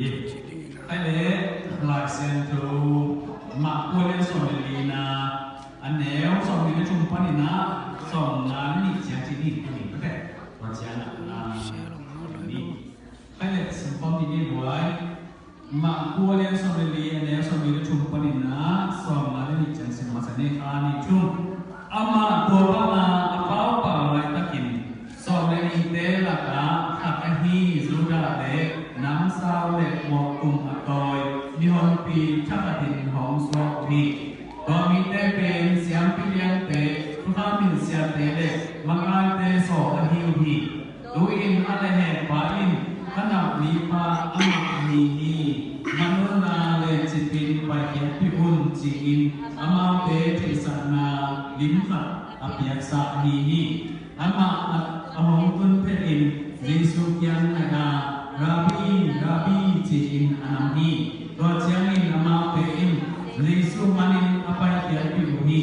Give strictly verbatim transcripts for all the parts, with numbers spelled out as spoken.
Hi le, Lai Siangtho Mark kua lian sawm le lina, a neu sawmnih le thum panin ah sawmnga le nih ciang ci ni, ni pek. Tua ciang ah, ah, ni. Hi le, sim pam ni ni buai. Mark kua lian sawm le li, a neu sawmnih le thum panin ah sawmnga le nih ciang sim masa ni, kha, nih, thum. Amah tua banga a paupau laitakin sawm le nihte lakah khat ahi Judah le namsau le mawhtum a tawi mihonpi thakhatin hong suak uh hi. Tua mite pen siampi liante, thukham hilh siate le makaite sawm ahi uh hi. Tu-in a lehhekpa in, "Ka nap mipa amah ahi hi. Manunna le cipin paikhiatpih un," ci-in amaute theihsakna lim khat a piaksa ahi hi. Amah a, a hong tun phetin Jesu kiang nai a, "Rabbi, Rabbi," ci-in a nam hi. Tua ciangin amaute in Jesu manin a paikhiatpih uh hi.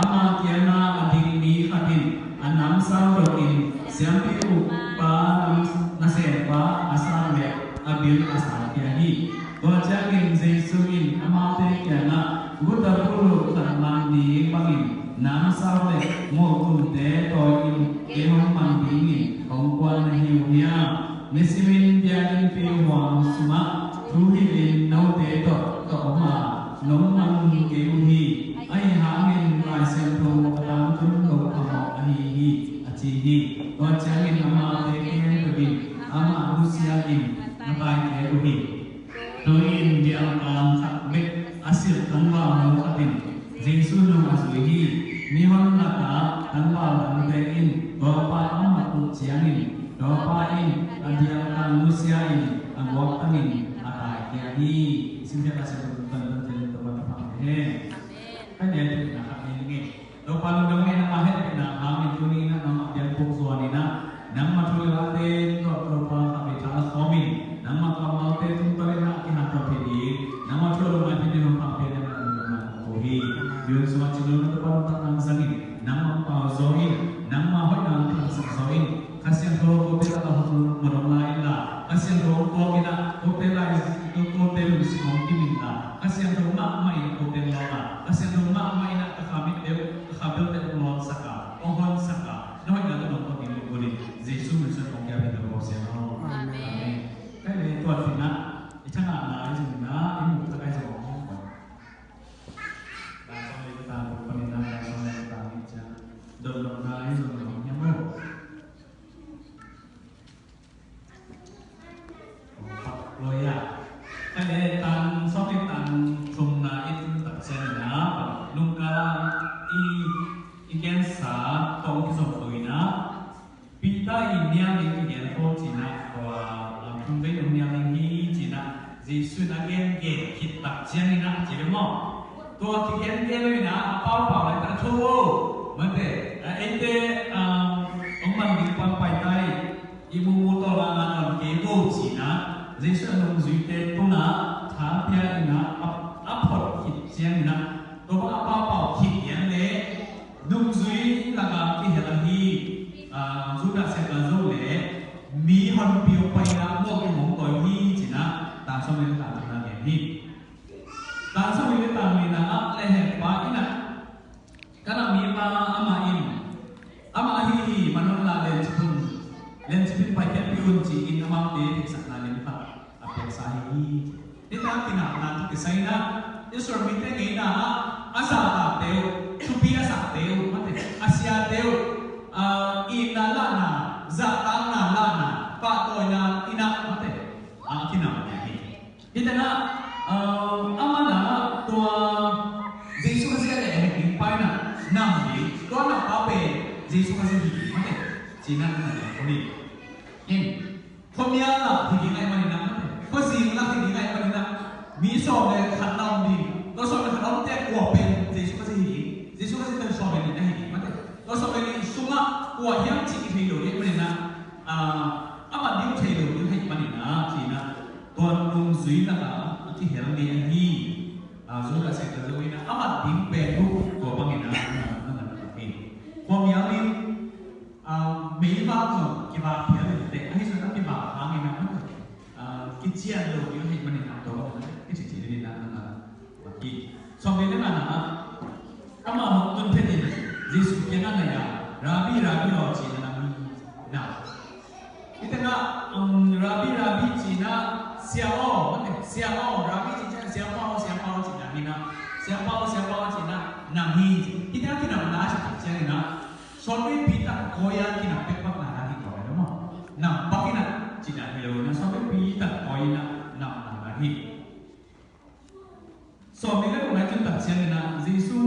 Ama kiangah a ding mi khat in a namsau dongin siampi ukpa nam, nasempa a san le a bil a sankhia hi. Tua ciangin Jesu in amaute kiangah, "Guta pulu khat man ding bangin namsau le mawhtumte tawi-in kei hong man dingin hong kuan na hi uh hiam? Nisimin biakinnpi huang sungah thu hilhin note tawh ka om a, nong man kei uh hi. Ahi hangin Lai Siangtho a tangtun lo phamawh ahi hi," a ci hi. Tua ciangin amaute khempeuh in amah nusia in a taikhia uh hi. Tu-in biakam khat bek a silh tangvalno khat in Jesu nung a zui hi. Mihon lakah tangval dangte in tua pa a mat uh ciangin tua pa in a biakam nusia in a guaktangin a taikhia hi. Simkhia ka sim tun tun tun tun tun tun tun tun. Ka nia tun na khat ni nge. Topa lungdam ing, nangmah hehpihna hangin tuni in ah nangmah biakbuk zuan in ah, nangmah thu le late tawh Topa kha vei tha la khawm in, nangmah kammalte tungtawn in ah kihanthawn thei ding, nangmah thu a lungdam thei ding hong phamawh in ah lungdam ko hi. Yun sungah cih lo na Topa nuntakna zang in, nangmah pau zaw in, nangmah hoihna thangsak zaw in, Kha Siangtho kote lakah hong madong lai inla, Kha Siangtho hong tuak in ah, kote lai, kote lungsim hong kim inla, Kha Siangtho mahmah in ah kote hong lawn a, Kha Siangtho mahmah in ah ka kha mitte uh, ka kha belte hong lawnsak a, hong honsak a, na hoihna tawh nong phat ding uh bul in, Jesu min suang hong kiap in ah ko Siangtho. Amen. Amen. Kai le tuat in ah, i thangahna i zong in ah, i muhthak a i zong hong phat. Lai sawng le tang, panin ah lai sawng le tang i ciang. Dot nopna i zong hong hiam uh. Lawyer. Kha le tang sawm le tang thumna i tun tak ciangin ah, nungkal i, i gensa tawh kizom to in ah, Peter in nial ding kigen ko ci-in ah, tua, ah, thum vei nung nial ding hi ci-in ah, Jesu in a gen gen khit tak ciangin ah, ci ve maw. Tua kigen gen lo in ah, a paupau laitak tho o. Mate, ah, eite, ah, hong man ding pan pai ta hi. I mumu tawh la na ton kei vo ci-in ah, Jesu a nungzuite tungah tha pia in ah, a, a phot khit ciangin ah, tua bang a paupau khit ciang le, nungzui lakah kihel ahi, ah, Judas Iskariot le mi honpi uh pai in ah muak in hong tawi hi ci-in ah, tang sawm le tang thumna gen hi. Tang sawm le tang lina ah, lehhekpa in ah, ka nap mipa amah in, amah ahi hi, manunla le cipin, le cipin paikhiatpih un ci-in amaute theihsakna lim khat a piaksa hi. Hih tang kinakna thu kisai in ah, Israel mite ngeina ah a zahtakte uh, thupi a sakte uh, mate, a siate uh, ah, itna lahna, zahtakna lahna, pahtawina in ah, mate, a kinakna hi. Hih teng ah, ah, amah in ah tua Jesu Khazih a lehhek ding pa in ah nam ding, tua nam pa pen Jesu Khazih hi ding, mate, ci-in ah na ding ko hi. Khuamial lak hi ding ahih manin ah, khuazing lak hi ding ahih manin ah, mi sawm le khat na om ding. Tua sawm le khat a omte kua pen Jesu Khazih hi ding. Jesu Khazih pen sawm le nih na hi ding, mate. Tua sawm le nih sungah kua hiam cih kithei lo ding ahih manin ah, ah, a mat ding thei lo ding ahih manin ah, ci-in ah, tua nungzui lakah a kihel ngei ahi, ah, Judas Iskariot in ah a mat ding pen uh tua bangin ah, ah, ah, ah, ah, khuamial in, ah, meivak zong kivak phial in teh, ahi zongin a kivak hangin ah, ah, kician lo Hih manin a tawh i cih cih dingin a na maki. Sawm le nga na, amah hong tun phetin Jesu kiangah na ya, Rabbi, Rabbi aw ci-in a na maki na. Hih tengah, um, Rabbi, Rabbi ci-in a, Sia aw, mate, Sia aw, Rabbi ci-in a, Siapa aw, Siapa aw ci-in a, Siapa aw, Siapa aw ci-in a, na maki. Hih tengah kinamna a cih tak ciangin a, sawtveipi tak kawi a kinam pekpak na hi kawm e maw. Nam pak in a cihna hi lo in a, sawtveipi tak kawi in a nam na hi. Sawmnih le khat nai tun tak ciangin a Jesu,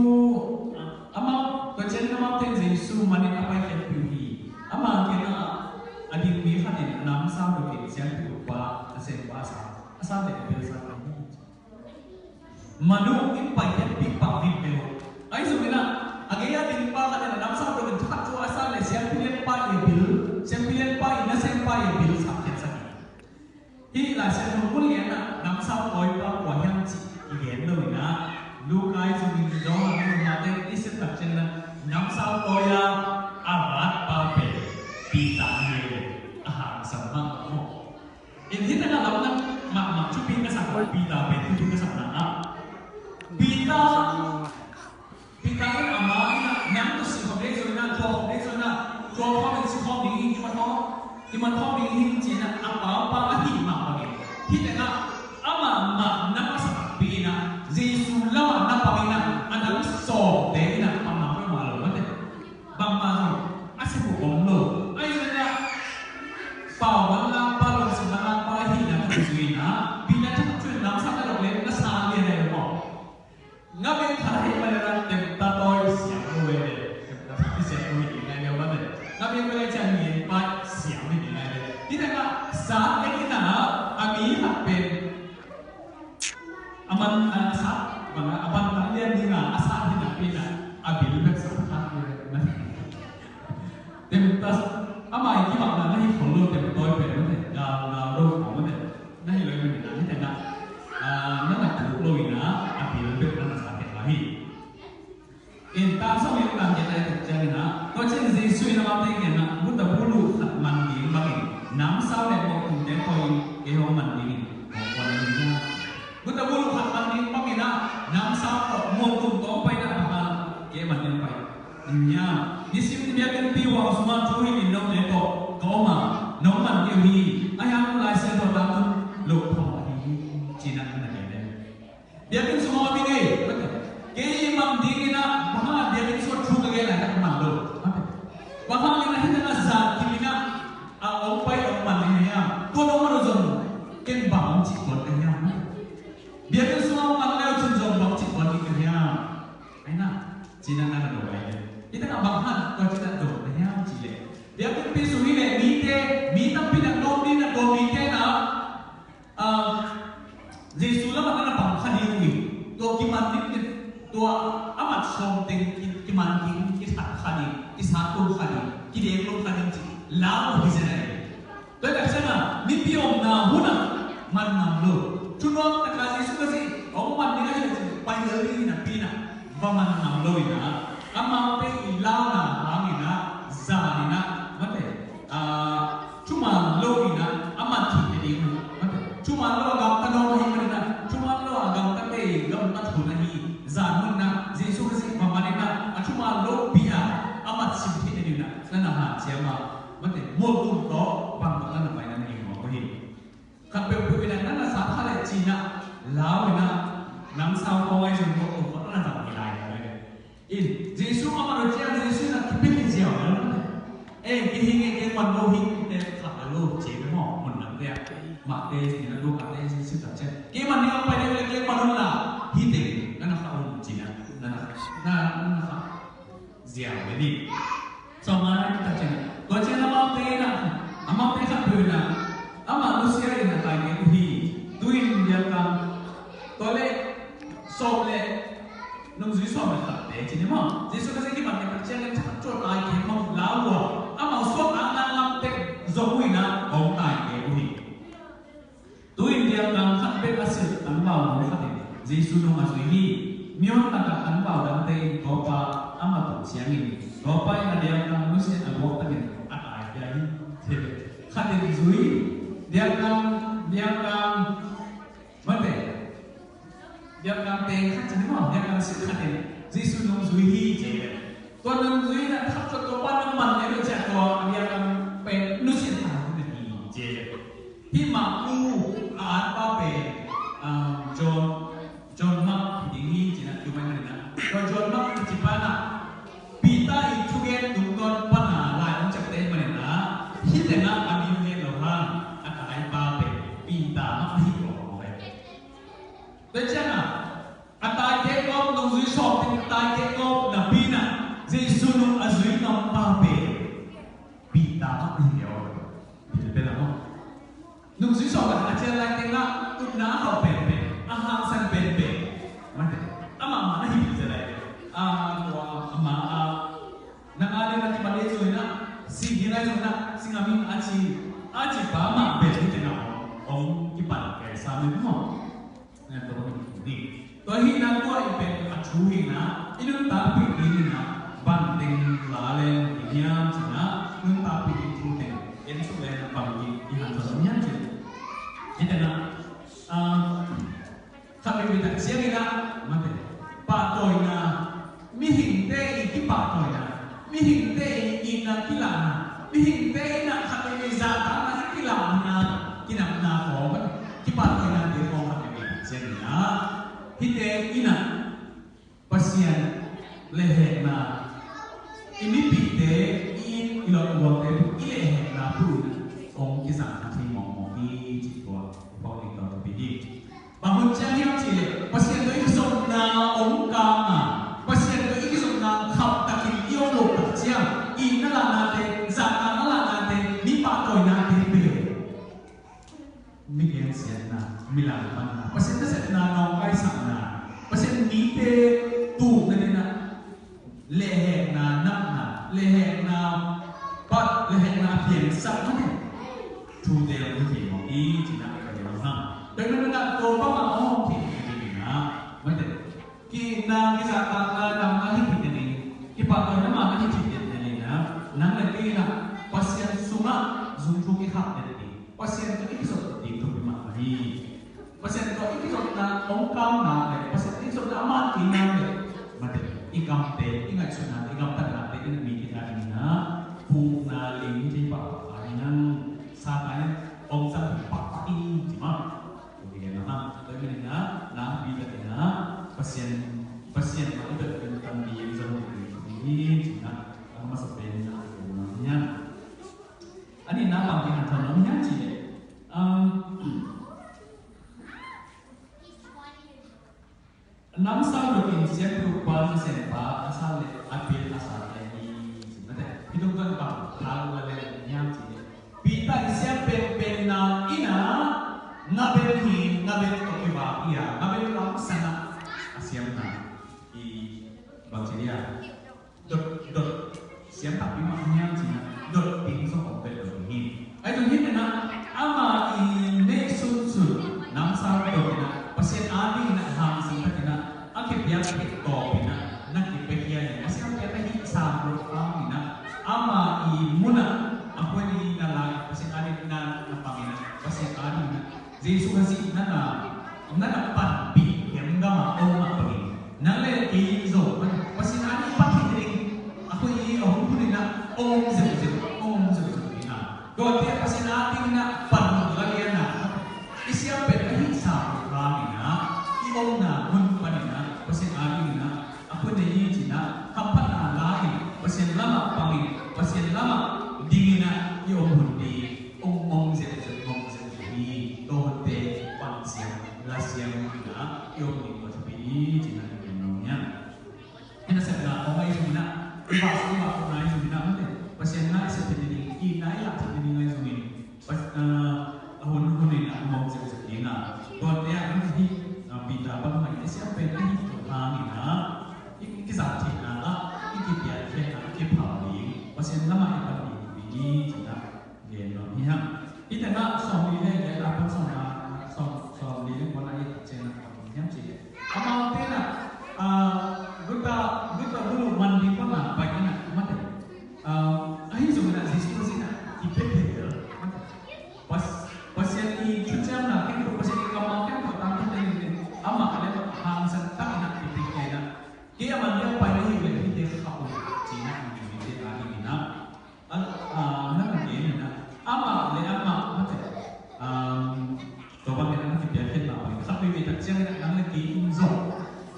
amau, tua ciangin amaute in Jesu manin a paikhiatpih uh hi. Ama kiangah a ding mi khat in a namsau dok in siangtho pa, a sem pa a sa, a sa le a bil sa. Manu in paikhiatpih pah ding peuh. Ahi zongin a, a gei a ding pa khat in a namsau dok in thakhat cu a sa le siangtho lian pa i bil, siangtho lian pa i nasem pa i bil sa khiatsak hi. Hih Lai Siangtho mun lian ah namsau tawipa kua hiam cih i gen lo in ah, Luka i zongin Johan i zongin ah te i sim tak ciangin ah namsau tawi a a ratpa pen Peter hi ve, a hangsan mahmah maw. In hih takah lamdang mahmah thupi ka sak Peter pen thupi ka sakna ah Peter Peter in ama in ah, nang tawh si khawm ding zo in ah, thua khawm ding zo in ah, thua khawm in si khawm ding hi, i man khawm, i man khawm ding hi ci-in ah, a paupa ahih mah bangin. Hih tengah amah mah na masa takpi in ah, Jesu lamah na pang in ah, a dang sawmte in ah pang mah peuhmah lo mate. Bangmah zong a sia uh om lo. Ahi zongin ah pau manlangpa, lungsim manlangpa ahihna thu zui in ah, Peter thakhat cu in namsau na dok leh na sa lian ahi lo maw. Ngabeng khat ahih manin ah temta tawi siam lo ve le. Temta tawi siam lo hi ding ngai leu mah le. Ngabeng bel ahih ciang ngen pai siam hi ding ngai le. Hih takah sa tek in ah a mi khat pen a man a sa bang a, a man tang lian ding a a sa hi napi in ah a bil bek sa khat hi ve. Temta amah i kibakna na hi khol lo temta tawi pen mah le. Gal gal lo khol mah le. Na hi lo i manin ah hih tengah, ah, na na kuk lo in ah a bil bek na na sa kei lai hi. In tang sawm in tang giat lai tuk ciangin ah, tua ciang Jesu in amaute kiangah, guta bulu khat man ding bangin namsau le mawhtumte koi in kei hong man dingin hong kuan in ah. Guta bulu khat man ding bangin ah namsau tawh mawhtum tawh pai in ah bang hang kei man ding pai. Nya, nisim biakinnpi huang sungah thu hilh in note tawh ka om a, nong man kei uh hi, ahi hang Lai Siangtho tangthu loh phawk ahi hi, ci-in ah na gen e. Biakinn sungah om ing ei, kei man ding in ah, bang hang biakinn sungah thu ka gen lai-in ah ka man lo. Bang hang in ah hih tengah zan kim in ah, a hong pai hong man ding hiam, tua nong man uh zong ken bang hong cih tuan ka hiam. Biakinn sungah hong man le uh cin zong bang cih tuan ding ka hiam. Ahi na, ci-in ah na na dong lai le. Hih takah bang hang tua ci-in ah dong na hiam cih leh, biakinnpi sung hi leh mite, mi tampi in ah lawm ding in ah tua mite in ah, ah, Jesu lamah na na pang kha ding uh hi. Tua kiman ding, tua a mat sawm teng ki, kiman ding, kithat kha ding, kisat tum kha ding, kideng lum kha ding cih lau uh hi zen ahi. Tua hi tak ciangin mipi omna hun ah man ngam lo. Thunuam takin Jesu Khazih hong man ding ahih leh cin pai lel ding hi napi in ah va man ngam lo in ah, amaute i launa hangin ah, zan in ah, mate, ah, thuman lo in ah a man thei ding uh, mate, thuman lo a gamtat nuam ahih manin ah, thuman lo a gamtatte i gamtat hun ahi zan hun ah Jesu Khazih va man in ah a thuman lopi a a mat sim thei ding uh in ah na na hanciam a, mate, mawhtum tawh bangmah na na pai na na hi nuam uh hi. Khat peuhpeuh in ah na na sa kha leh ci-in ah lau in ah namsau khawng ahi zong mawhtum khawng na na zang hi lai lo. In Jesu a man uh ciang Jesu in ah kipia hi ziau lo. Eh, kei hi ing e, kei man lo hi ing te, kha lo ci-in ah maw, mun dangte ah, Mate in ah, Lukate in ah, Jesu tak ciang kei man ding a pai ding leh kei man un la, hi teng na na kha un ci-in ah na na, na na kha ziau ve ni. Sawm nga na kita ciang, tua ciang amaute in ah, amaute khat peuh in ah, amah nusia in a taikek uh hi. Tu-in biakam, tua leh sawm le nungzui sawm le khatte ci ni maw. Jesu Khazih kiman tak ciang in thakhat cu a taikek mah lau uh a, amau suak a nang lam tek zong uh in ah hong taikek uh hi. Tu-in biakam khat bek a silh tangval nu khat in Jesu nung a zui hi. Mihon lakah tangval dangte in tua pa a mat uh ciangin tua pa in a biakam nusia a guak takin a taikhia hi. Khat in zui, biakam, biakam, Teng khat ci ni maw, biakam sik khat in Jesu nungzui hi ci. Tua nungzui na khat tua, tua pa na man ne lo cia tua biakam pen nusiat ta hi na hi ci. Hi mah u a at pa pen, um, John, John Mark hi ding hi ci na, tua mai man na. Tua John Mark ci pa na Peter i thugen tungtawn pan a lai ong ciapteh man na. Hi teng a a min gen lo hang a taipa pen Peter mah hi lo. Tua ciang a a taite gawp nungzui sawm teng, taite gawp napi na Jesu nung a zui ngampa pen Peter mah hi lo. Peter pen a maw? Nungzui sawm a cian lai teng a utna a hau penpen, a hangsan penpen. Mate, amah mah na hi pen zia lai. A, tua amah a nang a ding na kipan ding zui na, si hi lai zui na, si ngam ing a ci, a ci pa mah pen hi teng a hong kipan kei sa mi maw. Tua hi na tua i pen a thu hi na, i nuntakpih ding hi na, bang teng la leng i hiam ci na, nuntakpih ding thu teng en suk leng bang i, i hansan hiam ci na. Hi teng a, ah, khat vei vei tak ciang hi na, mate, pahtawina, mihingte i kipahtawina, mihingte i itna kilahna, mihingte i na khat vei vei zahtakna i kilahna, kinamna khawng, kipahtawinate khawng khat vei vei ciang hi na. Hihte i na Pasian lehhekna, i mipihte i, i lawmguangte i lehhekna thu i na hong kizang thei mawkmawk hi ci tua i phawk ding tawh thupi hi. Bang hun ciang hiam cih leh Pasian tawh i kizopna hong kang a, Pasian tawh i kizopna khap takin i om loh tak ciang, i na lahnate, zahtakna lahnate, mi pahtawinate pen mi gensiatna, mi langpanna, Pasian nasepna nawngkaisakna, Pasian mite tukna ding a lehhekna, napna, lehhekna, pat lehhekna piangsak mate. Thute a hong hi thei mawk hi ci na ka hi lo hang. Tua hi na tua pa mah a hong hi thei ding hi na mate. Ki-itna, kizahtakna, damna hi thei ding, kipahtawina mah hi thei ding hi na. Nang le kei in a Pasian sungah zungthuk i khak ding, Pasian tawh i kizop ding thupi mahmah hi. Pasian tawh i kizopna hong kang nak leh, Pasian tawh i kizopna a man kei nak leh, mate, i gamte, i ngaihsutnate, i gamtatnate, i na mite a ding in a pukna ling thei pah a hi nang. Satan in hong zang pah pah hi ci mah. Tua hi na mah, tua hi na, na pi ta hi na, Pasian, Pasian mah i bel kan kan ding zong hi ci na, a masa pen na hi na. A nihna bang kihan thawh nuam hiam cih leh, um, namsau dot in siangtho pa, nasem pa a sa leh a pil a sa leh hi, ci mate. Hih tung tuan bang thal la leh hiam cih leh, Peter i siam penpenna in a ngaben hi, ngaben tawh kibang hi a, ngaben lamsang a a siamna hi. Bang ci dia dot, dot siam takpi mah hiam cih na, dot ding zong om vet lo ding hi. Ahi zong hi tena, ama i neih sunsun namsau dot in a, Pasian ading in a hangsan tak in a, a kipiak khit tawp in a na kipiakhia in, Pasian piak na hih sam lo hang in a, ama i mun ah a huan i na la in, Pasian ading in a na pang in a, Pasian ading in a Jesu Khazih na na, na na panpih hiam gam a om mah bangin, nang le kei in zong Pasian ading i pan hi ding, a koi i a hun hun in a om zeuhzeuh, om zeuhzeuh ding a. Tuate Pasian ading in a pan la lian a, i siam pen a hih sam lo hang in a, i omna mun pan in a Pasian ading in a a hun nei hi ci na, hamphatna la in, Pasian lamah pang in, Pasian lamah ding in a i om hun ding, om, om zeuhzeuh, om zeuhzeuh hi. Tua hunte pan siam, la siam in a i om ding tua thupi hi ci na i gen nuam hi a. Hi na, sepna om ahi zongin a, i vak, i vak na ahi zongin a, mate, Pasian na i sep theih nading, i na i lak theih nading ahi zongin, Pas-, ah, a hun hun in a mawk zeuhzeuh ding a. Tuate ah hong hi, ah, Peter bang mah in a siam pen a hih hang in a, i, i kizang theihna ah, i kipiak theihna ah kiphal ding, Pasian lamah i pan ding hi ci-in a gen nuam hi hang. Hih tengah sawmli le giat a pan sawm, ah, sawm, sawmli le kua ah i tak ciangin a pan hiam cih leh, amaute in a, ah, guta, guta buluh man ding bang a pai in a, mate. Ah, ahi zongin a Jesu Khazih in a kipia phel. Pas-, Pasian i thuciamna khempeuh, Pasian i kammal khempeuh Khat veivei tak ciangin nang le kei in zong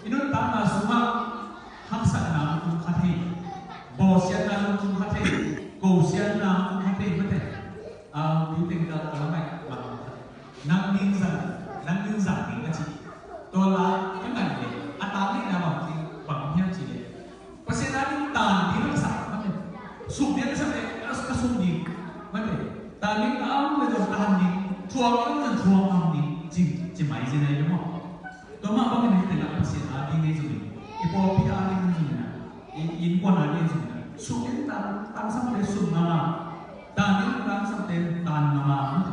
i nuntakna sungah haksatna hong tung kha thei, bawlsiatna hong tung kha thei, kosiatna hong tung kha thei, mate. A, tu teng ka, ka lamai bang, nang ningzang, nang ningzang ding a ci. Tua la i man le a tang neihna bang ci, bang hiam ci le, Pasian a ding tan ding a sak, mate. Sum ding a sak le, a, a sum ding, mate. Tan ding a om le zong tan ding, thuak ding a om le thuak ngam ding, ci, ci mai ci nai le maw. Tua mah bangin hih tengah Pasian a ding ei zongin, i pawlpi a ding ei zongin, i innkuan a ding ei zongin, sum ding tan, tangsam le sum ngam a, tan ding tangsam le tan ngam a, mate.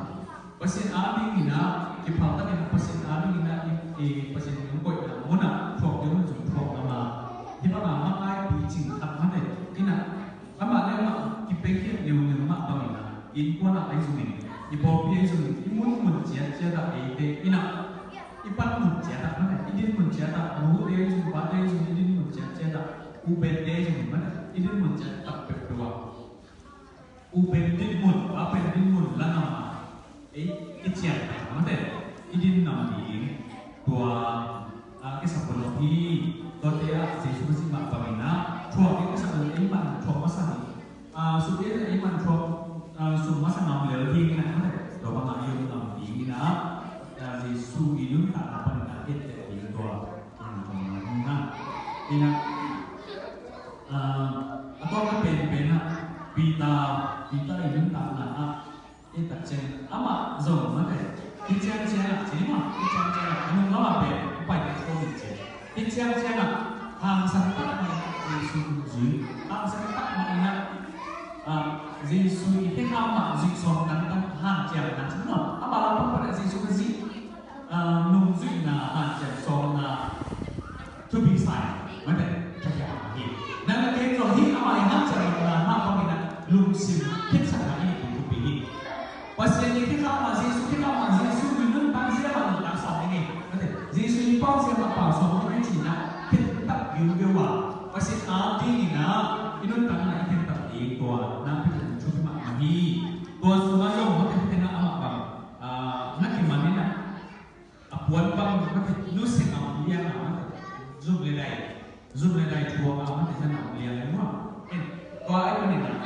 Pasian a dingin ah, kiphal takin Pasian a dingin ah, i, i Pasian in hong koihna munah thuak ding zong thuak ngam a. Hih bangah makaih picing khat mate in ah, amah le amah kipeikhiat leuleu mah bangin ah, innkuan ah ahi zongin, i pawlpi ahi zongin, i munmun ciatciat ah eite in ah, i panmun ciat ah mate, i dinmun ciat ah, nute ahi zongin, pate ahi zongin, i dinmun ciatciat ah, u pente ahi zongin mate, i dinmun ciat tak peuhpeuh ah U pen dinmun, a pen dinmun la ngam a, ei, i cian mate, i din ngam ding. Tua, a, kisap lo hi, tuate ah Jesu Khazih mah bangin ah, thuak ding kisap lo ei man thuak masa ding. A, sum ei man thuak, a, sum masa ngam lel ding in ah mate, tua bangah i om ngam ding in ah, a, Jesu i nuntakna panin ah, et ding tua. Ina, a, a tawpna penpen ah Peter, Peter i nuntakna ah i tak ciangin amah zong mate, hih ciangciang ah ci ni maw, hih ciangciang ah a nung lamah pen pai ding khawm in ci. Hih ciangciang ah hangsan tak mah in ah Jesu zui, hangsan tak mah in ah, a, Jesu i khekham mah zui sawm nangtang hanciam nang ci ni maw, amah lam pampan ah Jesu ka zui a, nungzuihna hanciam sawmna thupi sa-in mate, thupi sa-in hi. Nang le kei zong hih amah i hanciam nopna mah bangin ah lungsim khensatna i neih ding thupi hi. Pasian i khekham mah Jesu, khekham mah Jesu, i nuntak zia mah nuntak sawm ding hi. Mate, Jesu i pau zia mah pau sawm ding hi cih ah khentat viungeu a, Pasian a dingin ah i nuntakna i khentat ding tua na pia ding thupi mahmah hi. Tua sungah zong mate, hih tengah amah bang, a, na kiman in ah a puan bang mate, nu seng a om liang a mate, zum le dai, zum le dai thuak a mate, zan a om liang a nuam. En, tua ai panin ah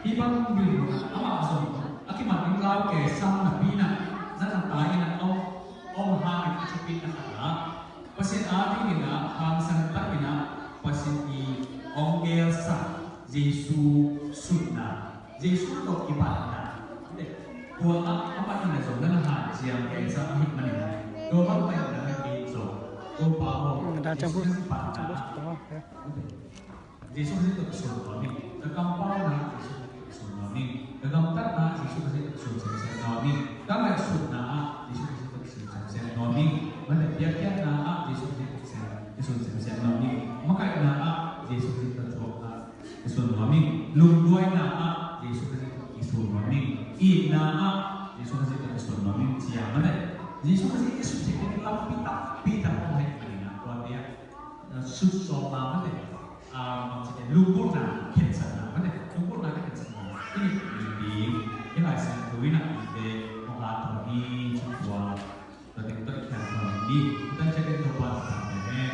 hih bang dinmun ah amah zong a kimat ding lau ke sam napi in ah, zan a tai in ah om, om hangin a thupi na khat ah, Pasian a dingin ah hangsan takin ah Pasian i hong gelsa Jesu sutna, Jesu tawh kibatna. Tua ah amah in a zong na hanciam kei sa ahih manin ah, tua bang pai na kei zong, Topa aw, Jesu kibatna, Jesu Khazih tawh sun nuam ing. Ka kampau na Jesu Khazih tawh sun nuam ing. Ka gamtatna Jesu Khazih tawh sun semsem nuam ing. Ka ngaihsutna ah Jesu Khazih tawh sun semsem nuam ing. Mate, biakpiakna ah Jesu Khazih tawh sun semsem nuam ing. Makaihna ah Jesu Khazih tawh thuakna i sun nuam ing. Lungduaina ah Jesu Khazih tawh i sun nuam ing. Itna ah Jesu Khazih tawh i sun nuam ing. Cia mate, Jesu Khazih i sut theih ding lampi takpi tak om ahih manin ah, tuate ah, a, sut sawm mah mate, a, bang ci, lungkutna khensatna mate, lungkutna khensatna i neih ding, hih Lai Siangtho in ah i te hong at thong hi. Cih tua, tua teng tawh i khen thong hi. Tan ciat in Topa thupha pia hen.